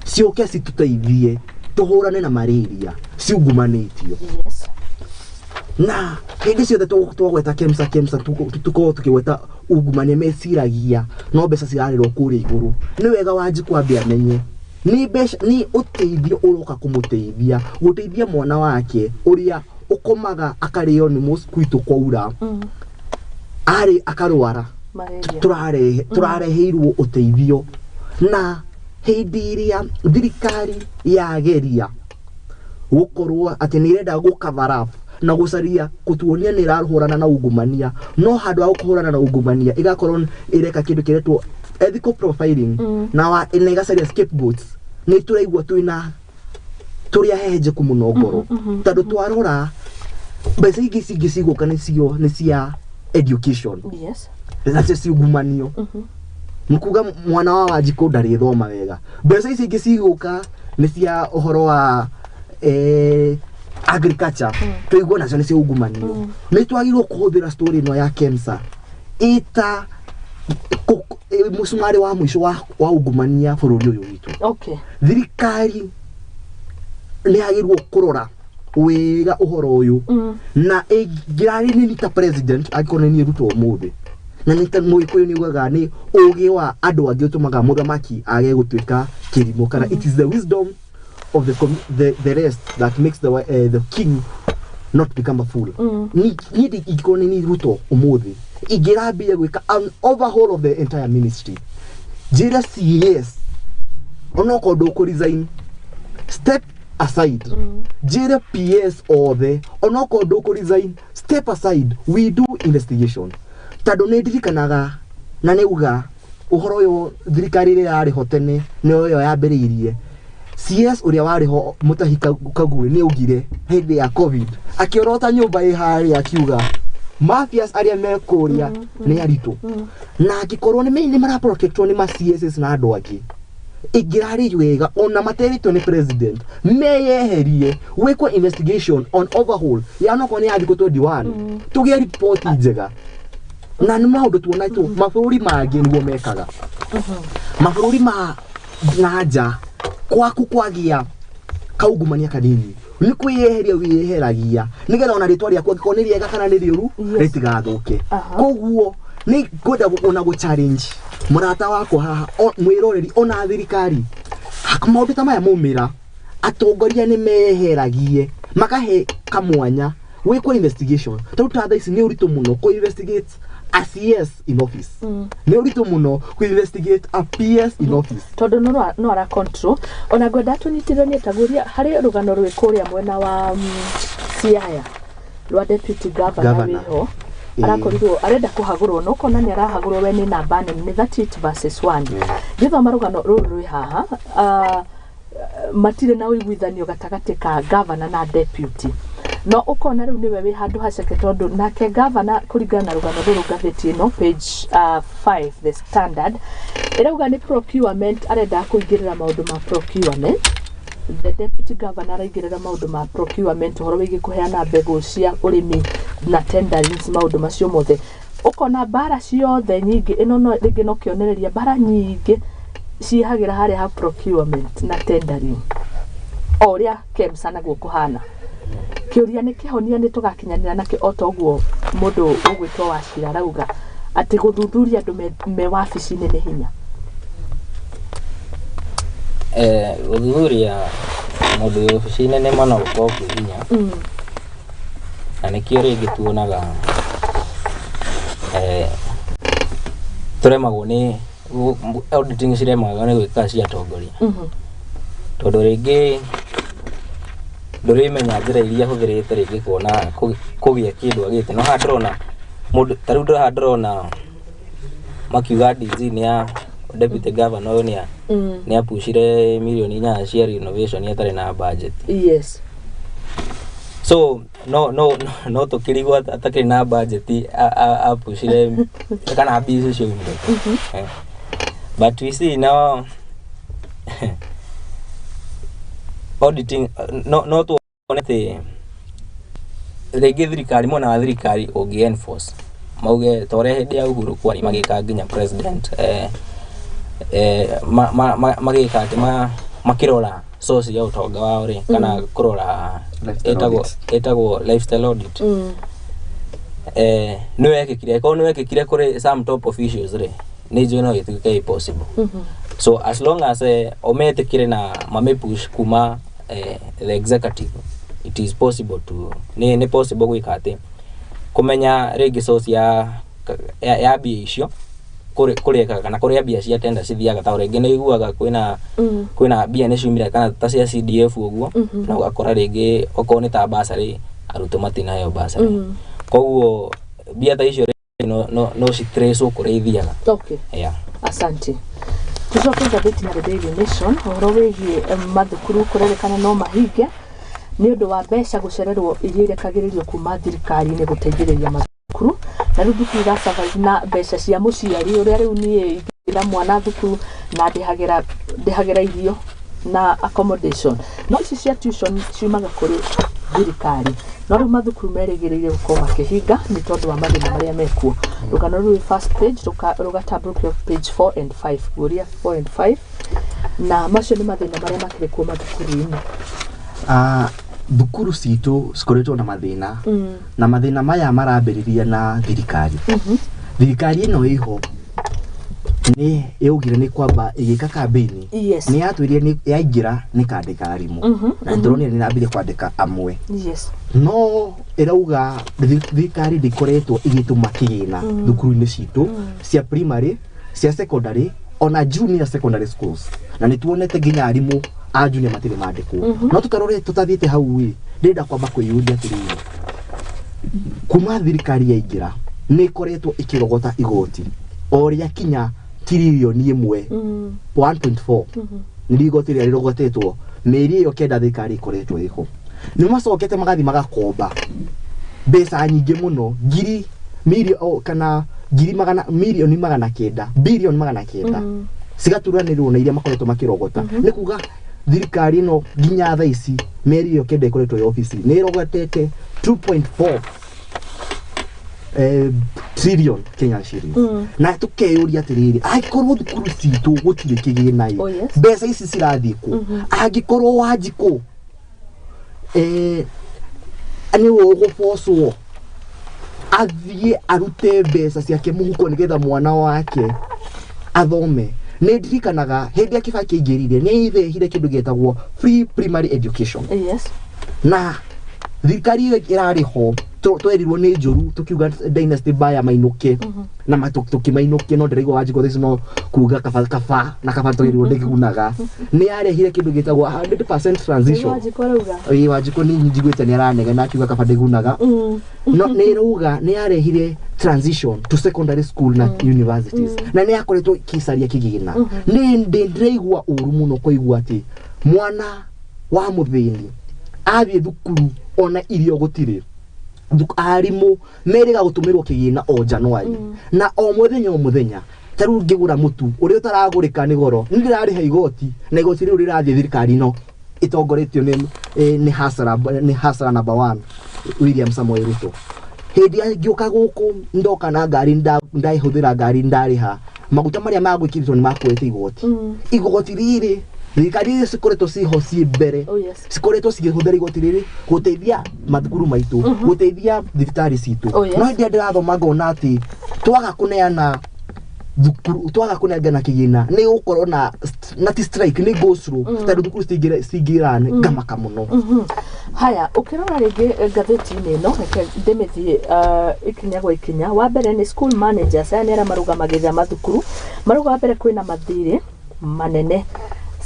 ciũke citũteithie tũhũrane na malaria ciungumanĩtio. Na hĩndĩ ciothe twagweta KEMSA, KEMSA, tũkorwo tũkĩgweta ungumania, meciragia no mbeca cirarĩrwo kũrĩa igũrũ. Nĩ wega Wanjikũ ambe amenye nĩ mbeca, nĩ ũteithio ũroka kũmũteithia gũteithia mwana wake ũrĩa ũkomaga akarĩo nĩ mosquito kwaura arĩ akarwara. Malaria. Tũrareheirwo ũteithio, na hĩndĩ ĩrĩa thirikari yageria gũkorwo atĩ nĩ ĩrenda gũ cover up na gũcaria gũtuonia nĩ ĩrahũrana na ungumania, no handũ ha kũhũrana na ungumania ĩgakorwo ĩreka kĩndũ kĩretwo ethical profiling na ĩgacaria scapegoats. Nĩ tũraigua twĩna tũrĩ ahehenjeku mũno ngoro, tondũ twarora mbeca ingĩ ici ingĩ cigũka nĩcio nĩ cia education, nacio ciungumanio, nĩ kuga mwana wa Wanjikũ ndarĩthoma wega. Mbeca ici ingĩ cigũka nĩ cia ũhoro wa agriculture, tũigua nacio nĩ ciungumanio. Nĩ twagĩrĩirwo kũhũthĩra story ĩno ya KEMSA ĩta mũcumarĩ wa mũico wa ungumania bũrũri ũyũ witũ. Thirikari Nĩ agĩrĩirwo kũrora wega ũhoro ũyũ na ĩngĩrarĩ nini ta president, angĩkorwo nĩ niĩ Ruto ũmũthĩ, na nĩ ta Mũgĩkũyũ nĩ ugaga nĩ ũgĩ wa andũ angĩ ũtũmaga mũthamaki age gũtuĩka kĩrimũ, kana it is the wisdom of the rest that makes the king not become a fool. Niĩ ingĩkorwo nĩ niĩ Ruto ũmũthĩ, ingĩrambia gwĩka an overhaul of the entire ministry. Njĩre CS, onokorwo ndũkũ resign, step aside. Njĩre PS othe, onokorwo ndũkũ resign, step aside, we do investigation. Tondũ nĩ ndirikanaga na nĩ uga ũhoro ũyũ, thirikari ĩrĩa yarĩ ho tene nĩyo ĩyo yambĩrĩirie. CS ũrĩa warĩ ho, Mutahi Kagwe, nĩ augire hĩndĩ ya COVID, akĩorota nyũmba ĩ harĩa, akiuga mafias arĩa me kũrĩa nĩ aritũ, na angĩkorwo nĩ maraprotectwo nĩ ma CSS na andũ angĩ, ingĩrarĩ wega ona materĩtwo nĩ president meyeherie, gwĩkwo investigation on overhaul ya nokorwo nĩ ya thikũ 21, tũgĩe riboti njega. Na nĩ maũndũ tuonetwo mabũrũri mangĩ nĩguo mekaga, mabũrũri ma na nja. Kwaku kwagĩa kaungumania kanini, nĩ kwĩyeheria wĩyeheragia, nĩgetha ona rĩtwa rĩaku, angĩkorwo nĩ rĩega kana nĩ rĩũru, rĩtigathũke. Koguo nĩ ngwenda ona gũ challenge mũrata wakwa haha, mwĩroreri, ona thirikari, maũndũ ta maya maumĩra, atongoria nĩ meheragie, makahe kamwanya gwĩkwo investigation. Tarĩu ta thaa ici nĩ ũritũ mũno kũ investigate a CS in office, nĩ ũritũ mũno kũ investigate a PS in office. Tondũ no ara control. Ona ngwenda tũnyitithanie taguria harĩ rũgano rwĩ kũrĩa mwena wa Siaya rwa deputy governor. Governor. Wĩho arakorirwo arenda kũhagũrwo, no ũkona nĩ arahagũrwo, we nĩ namba nene, nĩ 38 versus 1. Ngĩthoma rũgano rũrũ rwĩ haha, matirĩ na ũiguithanio gatagatĩ ka governor na deputy, no ũkona rĩu nĩwe wĩ handũ haceke, tondũ nake governor, kũringana na rũgano rũrũ, ngathĩti ĩno page 5, The Standard, ĩrauga nĩ procurement, arenda kũingĩrĩra maũndũ ma procurement. The deputy governor araingĩrĩra maũndũ ma procurement, ũhoro wĩgiĩ kũheana mbegũ cia ũrĩmi na tenderings, maũndũ macio mothe. Ũkona mbara ciothe nyingĩ ĩno, no rĩngĩ no kĩonereria, mbara nyingĩ ciĩhagĩra harĩa ha procurement na tendering, o ũrĩa KEMSA naguo kũhana. Kĩũria nĩ kĩhonia nĩ tũgakinyanĩra nakĩo, o ta ũguo mũndũ ũgwĩtwo Wachira arauga atĩ gũthuthuria andũ me wabici-inĩ nĩ hinya. Gũthuthuria mũndũ wĩ obici-inĩ nĩ ma no gũkorwo kwĩ hinya, na nĩkĩo rĩngĩ tuonaga tũremagwo nĩ auditing, ciremagwo nĩ gwĩka cia atongoria, tondũ rĩngĩ ndũrĩmenya njĩra iria ahũthĩrĩte rĩngĩ kuona kũgĩa kĩndũ agĩte. No haha ndĩrona mũndũ ta rĩu, haha ndĩrona makiuga DG nĩ ya deputy governor ũyũ nĩ nĩ apucire mirioni 8 cia renovation atarĩ na budget. So no tũkĩrigwo atakĩrĩ na budget apucire kana mbia icio ciaumire kũ. But we see now auditing, no tuone atĩ rĩngĩ thirikari, mwena wa thirikari ũngĩ enforce, mauge ta ũrĩa hĩndĩ ya Uhuru kwarĩ, magĩka nginya president magĩka atĩ makĩrora source ya ũtonga wao rĩ, kana kũrora Lifestyle ĩtagwo audit. Ĩtagwo lifestyle audit. Nĩ wekĩkire, korwo nĩ wekĩkire kũrĩ some top officials rĩ, nĩ njũĩ no gĩtuĩke impossible. So as long as ometĩkĩre na mamĩpush kuma the executive, it is possible to nĩ possible gwĩka atĩ kũmenya rĩngĩ source ya mbia icio kũrĩa kana kũrĩa mbia cia tenda cithiaga. Ta rĩngĩ nĩ iguaga kwĩna kwĩna mbia nĩ ciumire, kana ta cia CDF ũguo, na ũgakora rĩngĩ okorwo nĩ ta bursary, arutwo matinaheo bursary. Koguo mbia ta icio rĩ, no citracewo kũrĩa ithiaga. Yeah. Asante. Tucoke ngathĩti ya The Daily Nation, ũhoro wĩgiĩ mathukuru kũrerĩkana no mahinge nĩ ũndũ wa mbeca gũcererwo iria irekagĩrĩrio kuma thirikari-inĩ gũteithĩrĩria mathukuru. Na rĩu thukuru irasurvive na mbeca cia mũciari, ũrĩa rĩu niĩ ingĩra mwana thukuru na ndĩhagĩra irio na accommodation, no ici cia tuition ciumaga kũrĩ thirikari. No rĩu mathukuru merĩgĩrĩire gũkorwo makĩhinga nĩ tondũ wa mathĩna marĩa mekuo. Rũgano rũrĩ first page, rũgatambũrũkio page 4 and 5, guũria 4 and 5, na macio nĩ mathĩna marĩa makĩrĩ kuo mathukuru-inĩ. Thukuru citũ cikoretwo na mathĩna, na mathĩna maya marambĩrĩria na thirikari. Thirikari ĩno ĩho nĩ yaugire nĩ kwamba ĩgĩka kambĩini, nĩ yatwĩrire nĩ yaingĩra nĩ kandĩka arimũ, na nĩtũronire nĩ ĩrambirie kwandĩka amwe, no ĩrauga thirikari ndĩkoretwo ĩgĩtũma kĩgĩna thukuru-inĩ citũ cia primary, cia secondary, ona junior secondary schools, na nĩ tuonete nginya arimũ a junior matirĩ mandĩkwo. No tũtarore tũtathiĩte hau ĩ, ndĩrenda kwamba kwĩyũria atĩrĩrĩ, kuma thirikari yaingĩra nĩ ĩkoretwo ĩkĩrogota igoti o rĩa kinya tiririoni 1 1.4, nĩ igoti rĩrĩa rĩrogotetwo mĩeri ĩyo 9 thirikari ĩkoretwo ĩho. Nĩ macokete magathi magakomba mbeca nyingĩ mũno, ngiri milio kana ngiri magana mirioni 900, bilioni 900, cigaturanĩrwo na iria makoretwo makĩrogota. Nĩ kuga thirikari ĩno nginya thaa ici, mĩeri ĩyo 9 ĩkoretwo ĩ obici, nĩ ĩrogotete 2.4 trillion Kenyan shillings. Na tukeyũria atĩrĩrĩ, angĩkorwo thukuru citũ gũtirĩ kĩgĩna ĩ, mbeca ici cirathiĩ kũ? Angĩkorwo Wanjikũ nĩwe ũgũbocwo athiĩ arute mbeca ciake mũhuko nĩgetha mwana wake athome. Nĩ ndirikanaga hĩndĩ ya Kibaki aingĩrire, nĩ airehire kĩndũ gĩetagwo free primary education, na thirikari ĩyo ĩrarĩ ho twerirwo nĩ njũru, tukiuga dynasty baya mainũke na tũkĩmainũkia, no ndĩraigua Wanjikũ thaa ici no kuga kaba kaba na kaba twerirwo ndĩgunaga. Nĩ yarehire kĩndũ gĩtagwo 100% transition. Wanjikũ arauga. Ĩĩ, Wanjikũ nĩ njiguĩte nĩ aranegena akiuga kaba ndĩgunaga, no nĩ ĩrauga nĩ yarehire transition to secondary school na universities, na nĩ yakoretwo ĩkĩcaria kĩgĩna. Nĩ ndĩraigua ũru mũno kũigua atĩ mwana wa mũthĩni athiĩ thukuru ona irio gũtirĩ. Arimũ merĩga gũtũmĩrwo kĩgĩna o January na o mũthenya o mũthenya. Ta rĩu ngĩgũra mũtu ũrĩa ũtaragũrĩka nĩ goro, nĩ ndĩrarĩha igoti, na igoti rĩu rĩrathiĩ thirikari ĩno ĩtongoretio nĩ hasara number one, William Samoei Ruto. Hĩndĩ ya ngĩũka gũkũ, ndoka na ngari, ndaihũthĩra ngari, ndarĩha maguta marĩa magwĩkĩrĩtwo nĩ makuĩte igoti. Igoti rĩrĩ, thirikari iria cikoretwo ciho ciĩ mbere, cikoretwo cikĩhũthĩra igoti rĩrĩ gũteithia mathukuru maitũ, gũteithia thibitarĩ citũ. No hĩndĩ ĩrĩa ndĩrathoma ngona atĩ twaga kũneana thukuru, twaga kũnengana kĩgĩna, nĩ gũkorwo na ti strike, nĩ go slow, tondũ thukuru citingĩrane, ngamaka mũno. Haya, ũkĩrora rĩngĩ ngathĩti-inĩ ĩno, reke ndĩmĩthiĩ ikinya gwa ikinya. Wa mbere nĩ school managers, aya nĩ arĩa marũgamagĩrĩra mathukuru, marauga wa mbere kwĩna mathirĩ manene,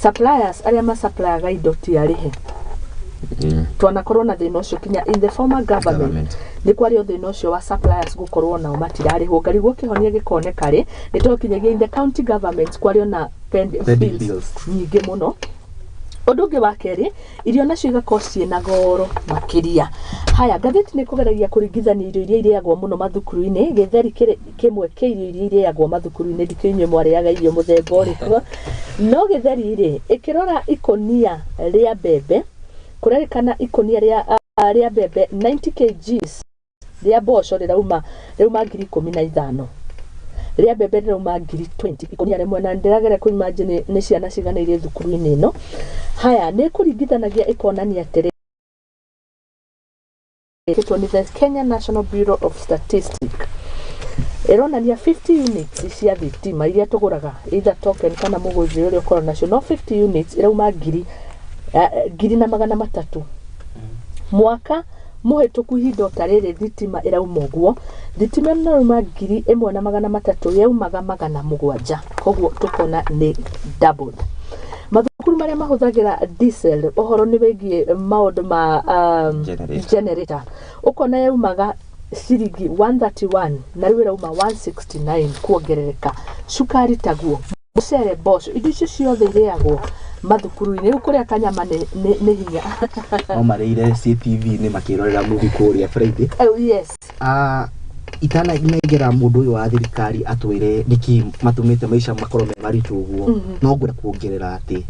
suppliers arĩa masupplyaga indo ti arĩhe. Twanakorwo na thĩna ũcio kinya in the former government. Government. Nĩ kwarĩ o thĩna ũcio wa suppliers gũkorwo nao matirarĩhwo, ngarigwo kĩhonia gĩkoneka rĩ. Nĩ twakinyagia in the county government kwarĩ ona pending bills bills nyingĩ mũno. Ũndũ ũngĩ wa kerĩ, irio nacio igakorwo ciĩna goro makĩria. Haya, ngathĩti nĩ kũgeragia kũringithania irio iria irĩagwo mũno mathukuru-inĩ. Gĩtheri kĩrĩ kĩmwe kĩa irio iria irĩagwo mathukuru-inĩ. Ndikĩũĩ inyuĩ mwarĩaga irio mũthemba ũrĩkũ, no gĩtheri rĩ, ĩkĩrora ikũnia rĩa mbembe, kũrerĩkana ikũnia rĩa mbembe 90 kgs rĩa mboco rĩrauma 15,000, rĩa mbembe rĩrauma 20,000 ikũnia rĩmwe, na ndĩrageria kũ imagine nĩ ciana cigana irĩ thukuru-inĩ ĩno. Haya, nĩ kũringithanagia ĩkonania atĩrĩ, ĩkĩtwo nĩ the Kenya National Bureau of Statistics, ĩronania 50 units cia thitima iria tũgũraga, either token kana mũgũthĩ ũrĩa ũkorwo nacio, no 50 units ĩrauma 1,300. Mwaka mũhĩtũku ihinda o ta rĩrĩ thitima ĩrauma ũguo, thitima ĩno ĩrauma 1,300, yaumaga 700, koguo tũkona nĩ doubled. Mathukuru marĩa mahũthagĩra diesel, ũhoro nĩ wĩgiĩ maũndũ ma Generator. Generator, ũkona yaumaga ciringi 131 na rĩu ĩrauma 169, kuongerereka. Cukari taguo, mũcere, mboco, indo icio ciothe irĩagwo mathukuru-inĩ. Rĩu kũrĩa kanyama nĩ hinya. No marĩire CTV-inĩ makĩrorera movie kũrĩa Friday. Oh, yes. Itananengera mũndũ ũyũ wa thirikari atwĩre nĩkĩ matũmĩte maica makorwo me maritũ ũguo, no ngwenda kuongerera atĩ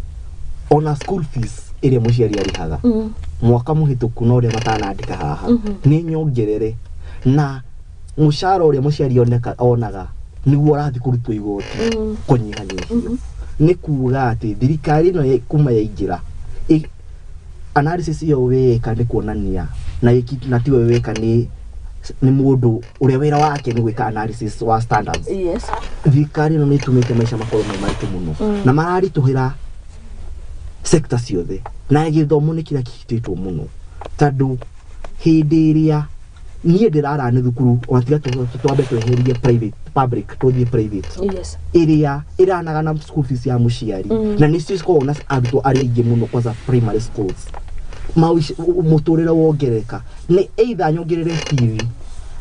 ona school fees ĩrĩa mũciari arĩhaga mwaka mũhĩtũku na ũrĩa matanandĩka haha nĩ nyongerere, na mũcara ũrĩa mũciari onaga nĩguo ũrathiĩ kũrutwo igoti kũnyihanyihio. Nĩ kuga atĩ thirikari ĩno kuma yaingĩra Analysis ĩyo wĩka nĩ kuonania na na tiwe wĩka, nĩ mũndũ ũrĩa wĩra wake nĩ gwĩka analysis wa standards. Thirikari ĩno nĩ ĩtũmĩte maica makorwo me maritũ mũno na mararitũhĩra sector ciothe, na gĩthomo nĩ kĩrĩa kĩhitĩtwo mũno, tondũ hĩndĩ ĩrĩa niĩ ndĩrara nĩ thukuru, ona tiga twambe tweherie private, public tũthiĩ private, ĩrĩa ĩranagana school fees ya mũciari, na nĩcio cikoragwo na arutwo arĩa aingĩ mũno, kwanza primary schools. Mũtũrĩre wongerereka nĩ either nyongerere bithi,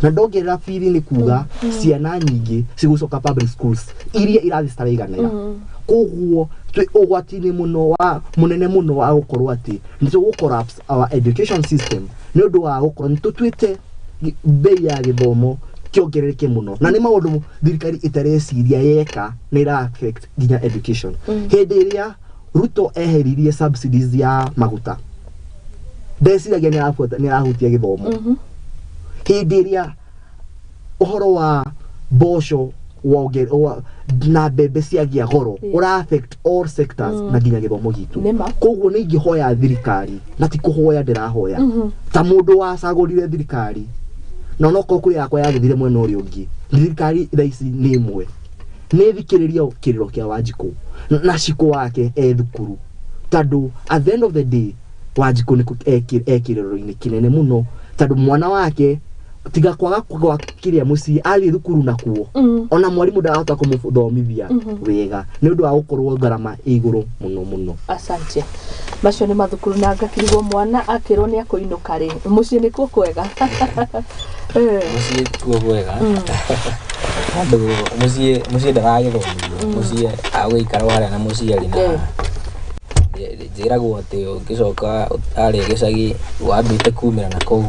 na ndongerera bithi nĩ kuga ciana nyingĩ cigũcoka public schools iria irathiĩ citaraiganĩra. Koguo twĩ ũgwati-inĩ mũno wa mũnene mũno wa gũkorwo atĩ nĩ tũgũ collapse our education system, nĩ ũndũ wa gũkorwo nĩ tũtuĩte bei ya gĩthomo kĩongerereke mũno, na nĩ maũndũ thirikari ĩtareciria yeka nĩ ĩra affect nginya education. Hĩndĩ ĩrĩa Ruto eheririe subsidies ya maguta, ndeciragia nĩ arahutia gĩthomo. Hĩndĩ ĩrĩa ũhoro wa mboco na mbembe ciagĩa goro, ũra affect all sectors na nginya gĩthomo gitũ. Nĩma. Koguo nĩ ingĩhoya thirikari, na ti kũhoya ndĩrahoya, ta mũndũ wacagũrire thirikari, na onokorwo kũrĩa yakwa yagĩthire mwena ũrĩa ũngĩ, thirikari thaa ici nĩ ĩmwe, nĩ thikĩrĩria kĩrĩro kĩa Wanjikũ na Cikũ wake e thukuru, tondũ at the end of the day Wanjikũ nĩ e kĩrĩro-inĩ kĩnene mũno, tondũ mwana wake tiga kwaga kwa kĩrĩa mũciĩ athiĩ thukuru nakuo, ona mwarimũ ndarahota kũmũthomithia wega nĩ ũndũ wa gũkorwo ngarama ĩ igũrũ mũno mũno. Asante. Macio nĩ mathukuru, na ngakirigwo mwana akĩrwo nĩ akũinũka rĩ, mũciĩ nĩkuo kwega. Mũciĩ kuo kwega, tondũ mũciĩ ndaragĩthomithio, mũciĩ agũikara harĩa na mũciari na njĩragwo atĩ ũngĩcoka harĩa gĩcagi wambĩte kumĩra na kũu,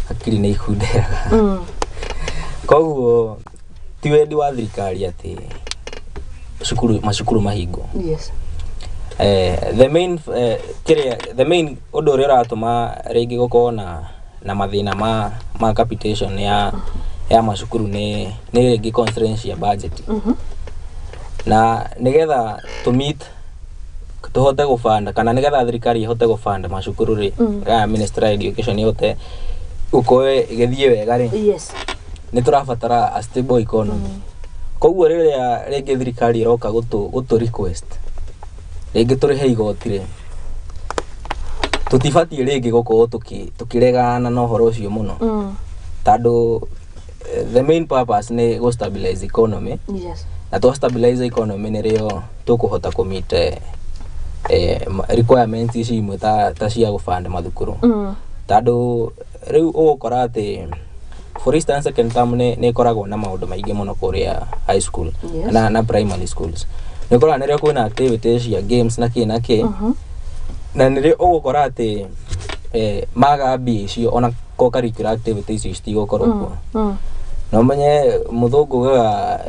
hakiri nĩ ikunderaga. Koguo ti wendi wa thirikari atĩ cukuru, macukuru mahingwo. The main kĩrĩa, the main ũndũ ũrĩa ũratũma rĩngĩ gũkorwo na mathĩna ma capitation ya macukuru nĩ rĩngĩ constraints cia budget, na nĩgetha tũ meet, tũhote gũbanda, kana nĩgetha thirikari ĩhote gũbanda macukuru rĩ, kana Ministry of Education ĩhote gũkorwo ĩgĩthiĩ wega rĩ, nĩ tũrabatara a stable economy. Koguo rĩrĩa rĩngĩ thirikari ĩroka gũtũ request rĩngĩ tũrĩhe igoti rĩ, tũtibatiĩ rĩngĩ gũkorwo tũkĩregana na ũhoro ũcio mũno, tondũ the main purpose nĩ gũ stabilize economy, na twa stabilize economy nĩrĩo tũkũhota kũ meet requirements ici imwe ta cia gũbanda mathukuru, tondũ rĩu ũgũkora atĩ for instance second term nĩ ĩkoragwo na maũndũ maingĩ mũno kũrĩa high school na primary schools. Nĩ ũkoraga nĩrĩo kwĩna activities cia games na kĩ na kĩ, na nĩrĩo ũgũkora atĩ maga mbia icio, ona co curricular activities icio citigũkorwo kuo. Na ũmenye mũthũngũ ugaga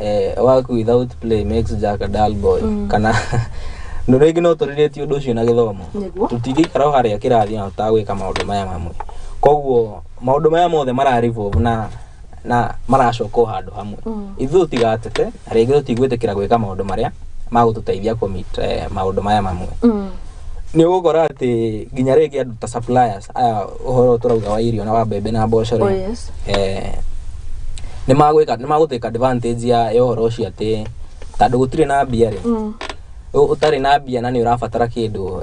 work without play makes Jack a dull boy, kana no rĩngĩ no tũrĩrĩtie ũndũ ũcio na gĩthomo. Tũtingĩikara o harĩa kĩrathi na tũtagwĩka maũndũ maya mamwe. Koguo maũndũ maya mothe mara revolve na maracoka o handũ hamwe. Ithuĩ tũtigatete na rĩngĩ tũtigwĩtĩkĩra gwĩka maũndũ marĩa magũtũteithia kũ meet maũndũ maya mamwe. Nĩ ũgũkora atĩ nginya rĩngĩ andũ ta suppliers aya, ũhoro tũrauga wa irio na wa mbembe na mboco rĩ, nĩ magwĩka, nĩ magũtake advantage ya ũhoro ũcio, atĩ tondũ gũtirĩ na mbia rĩ, ũtarĩ na mbia na nĩ ũrabatara kĩndũ,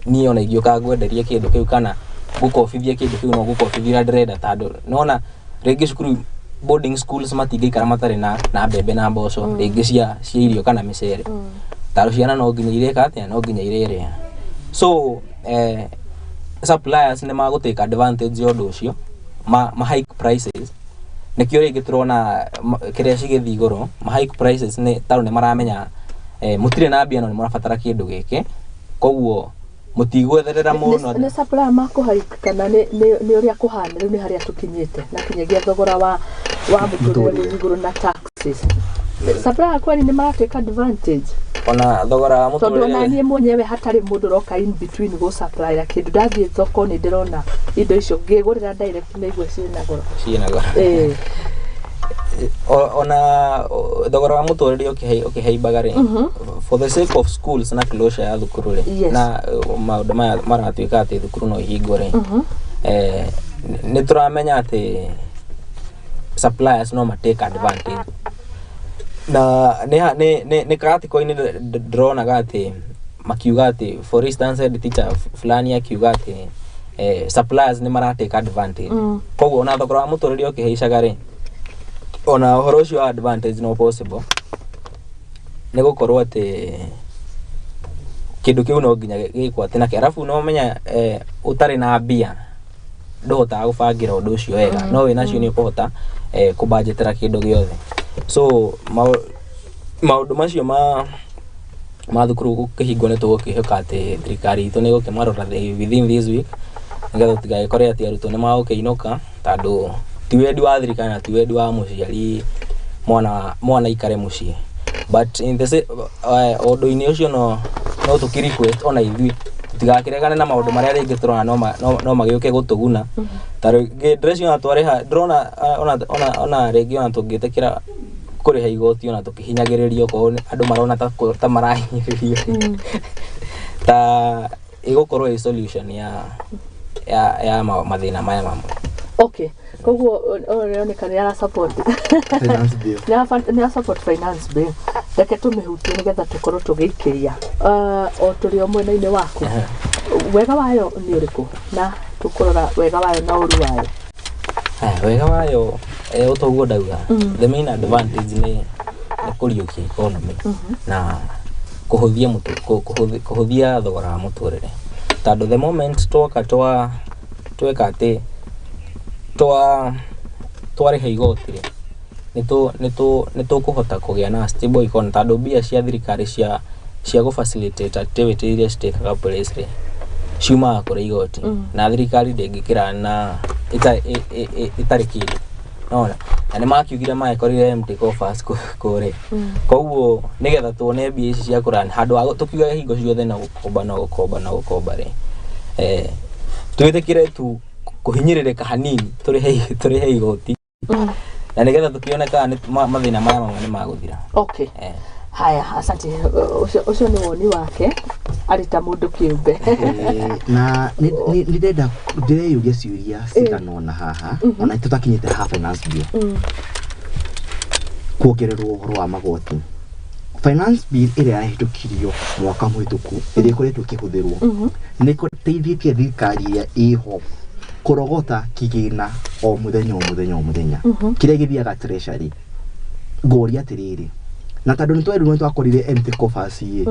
niĩ ona ingĩũka ngwenderie kĩndũ kĩu kana ngũkobithie kĩndũ kĩu, no ngũkobithia ũrĩa ndĩrenda, tondũ nona rĩngĩ cukuru, boarding schools matingĩikara matarĩ na mbembe na mboco, rĩngĩ cia irio kana mĩcere, tondũ ciana no nginya irĩka atĩa, no nginya irĩrĩa. So suppliers nĩ magũtake advantage ya ũndũ ũcio, ma hike prices. Nĩkĩo rĩngĩ tũrona kĩrĩa cigĩthiĩ igũrũ, ma hike prices, nĩ tondũ nĩ maramenya mũtirĩ na mbia no nĩ mũrabatara kĩndũ gĩkĩ, koguo mũtigwetherera mũno. Nĩ supplier makũhaika kana nĩ ũrĩa kũhana rĩu, nĩ harĩa tũkinyĩte na kinyagia thogora wa mũtũrĩre wĩ igũrũ na taxes, supplier kweli nĩ maratake advantage? Ona thogora wa Tondũ ona mũtũrĩre niĩ mwenyewe hatarĩ mũndũ ũroka in between gũ supply kĩndũ, ndathiĩ thoko nĩ ndĩrona indo icio ngĩgũrĩra direct nĩ igwe ciĩna goro. Ciĩna goro. Ona thogora wa mũtũrĩre ũkĩhaimbaga rĩ, for the sake of schools na closure ya thukuru rĩ, na maũndũ maya maratuĩka atĩ thukuru no ihingwo rĩ, nĩ tũramenya atĩ suppliers no ma take advantage. Na nĩ karatiko-inĩ ndĩronaga atĩ makiuga atĩ, for instance, head teacher fulani akiuga atĩ suppliers nĩ mara take advantage. Koguo ona thogora wa mũtũrĩre ũkĩhaicaga rĩ, ona ũhoro ũcio wa advantage no possible, nĩ gũkorwo atĩ kĩndũ kĩu no nginya gĩkwo atĩ nakĩ. Arabu no menya ũtarĩ na mbia ndũhotaga gũbangĩra ũndũ ũcio wega, no wĩnacio nĩ ũkũhota kũbanjetera kĩndũ gĩothe. So maũndũ macio ma thukuru gũkĩhingwo, nĩ tũgũkĩhoka atĩ thirikari itũ nĩ ĩgũkĩmarora within this week, nĩgetha tũtigagĩkore atĩ arutwo nĩ magũkĩinũka, tondũ ti wendi wa thirikari na ti wendi wa mũciari mwana aikare mũciĩ. But in the ũndũ-inĩ ũcio no tũkĩ request ona ithuĩ tũtigakĩregane na maũndũ marĩa rĩngĩ tũrona no magĩũke gũtũguna. Ta rĩngĩ ndĩreciria ona twarĩha, ndĩrona ona rĩngĩ ona tũngĩtĩkĩra kũrĩha igoti, ona tũkĩhinyagĩrĩrio, okorwo andũ marona ta marahinyĩrĩrio, ta ĩgũkorwo ĩ solution ya mathĩna maya mamwe. Okay, koguo ũroneka nĩ ara support Finance bill. Nĩ ara support finance bill. Reke tũmĩhutie nĩgetha tũkorwo tũgĩikĩria o tũrĩ o mwena-inĩ waku. Wega wayo nĩ ũrĩkũ, na tũkũrora wega wayo na ũru wayo? Haya, wega wayo, ũtoguo ndauga, the main advantage nĩ kũriũkia economy na kũhũthia kũhũthia thogora wa mũtũrĩre, tondũ the moment twoka tweka atĩ twarĩha igoti rĩ, nĩ tũkũhota kũgĩa na stable economy, tondũ mbia cia thirikari cia gũ facilitate activity iria citĩkaga place rĩ, ciumaga kũrĩ igoti, na thirikari ndĩngĩkĩra na ĩtarĩ kĩndũ nona. Na nĩ makiugire magĩkorire empty coffers kũrĩa. Koguo nĩgetha tuone mbia ici cia kũrani, handũ ha tũkiuga hingo ciothe no gũkomba, no gũkomba, no gũkomba rĩ, twĩtĩkĩre tu kũhinyĩrĩrĩka hanini, tũrĩhe igoti, na nĩgetha tũkĩone kana nĩ mathĩna maya mamwe nĩ magũthira. Okay. Haya, asante. Ũcio nĩ woni wake arĩ ta mũndũ kĩũmbe. Na nĩ ndĩrenda ndĩreyũria ciũria cigana ũna haha, ona tũtakinyĩte ha finance bill. Kuongererwo ũhoro wa magoti, finance bill ĩrĩa yahĩtũkirio mwaka mũhĩtũku, ĩrĩa ĩkoretwo ĩkĩhũthĩrwo, nĩ ĩteithĩtie thirikari ĩrĩa ĩho kũrogota kĩgĩna o mũthenya, o mũthenya, o mũthenya, kĩrĩa gĩthiaga treasury. Ngoria atĩrĩrĩ, na tondũ nĩ twerirwo nĩ twakorire empty coffers ĩ,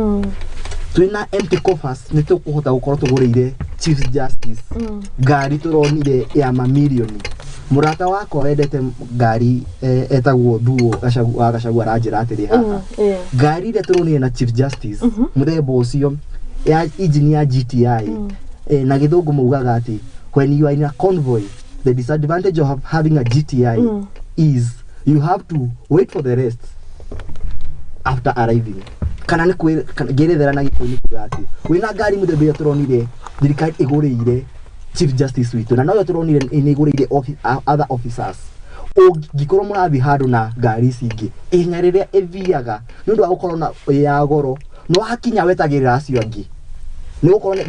twĩna empty coffers, nĩ tũkũhota gũkorwo tũgũrĩire chief justice ngari tũronire ya mamirioni? Mũrata wakwa wendete ngari etagwo Thuo Gacagu wa Gacagu aranjĩra atĩrĩ haha, ngari ĩrĩa tũronire na chief justice, mũthemba ũcio ya engine ya GTI, na gĩthũngũ maugaga atĩ when you are in a convoy, the disadvantage of having a GTI is you have to wait for the rest after arriving. Kana nĩ kwĩ ngĩrethera na gĩkũyũ nĩ kuga atĩ wĩna ngari mũthemba ĩrĩa tũronire thirikari ĩgũrĩire chief justice witũ, na noyo tũronire nĩ ĩgũrĩire other officers, ũngĩkorwo mũrathiĩ handũ na ngari ici ingĩ, ihenya rĩrĩa ĩthiaga nĩ ũndũ wa gũkorwo na ĩ ya goro, no hakinya wetagĩrĩra acio angĩ, nĩ gũkorwo nĩ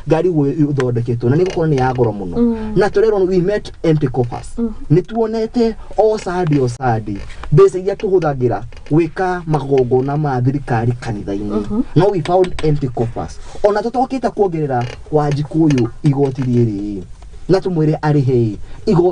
ngari ũguo ĩthondeketwo na nĩ gũkorwo nĩ ya goro mũno. Na tũrerwo we met empty coffers. Nĩ tuonete o Sunday, o Sunday, mbeca iria tũhũthagĩra gwĩka magongona ma thirikari kanitha-inĩ, no we found empty coffers. Ona tũtokĩte kuongerera Wanjikũ ũyũ igoti rĩrĩ na tũmwĩre arĩhe igo.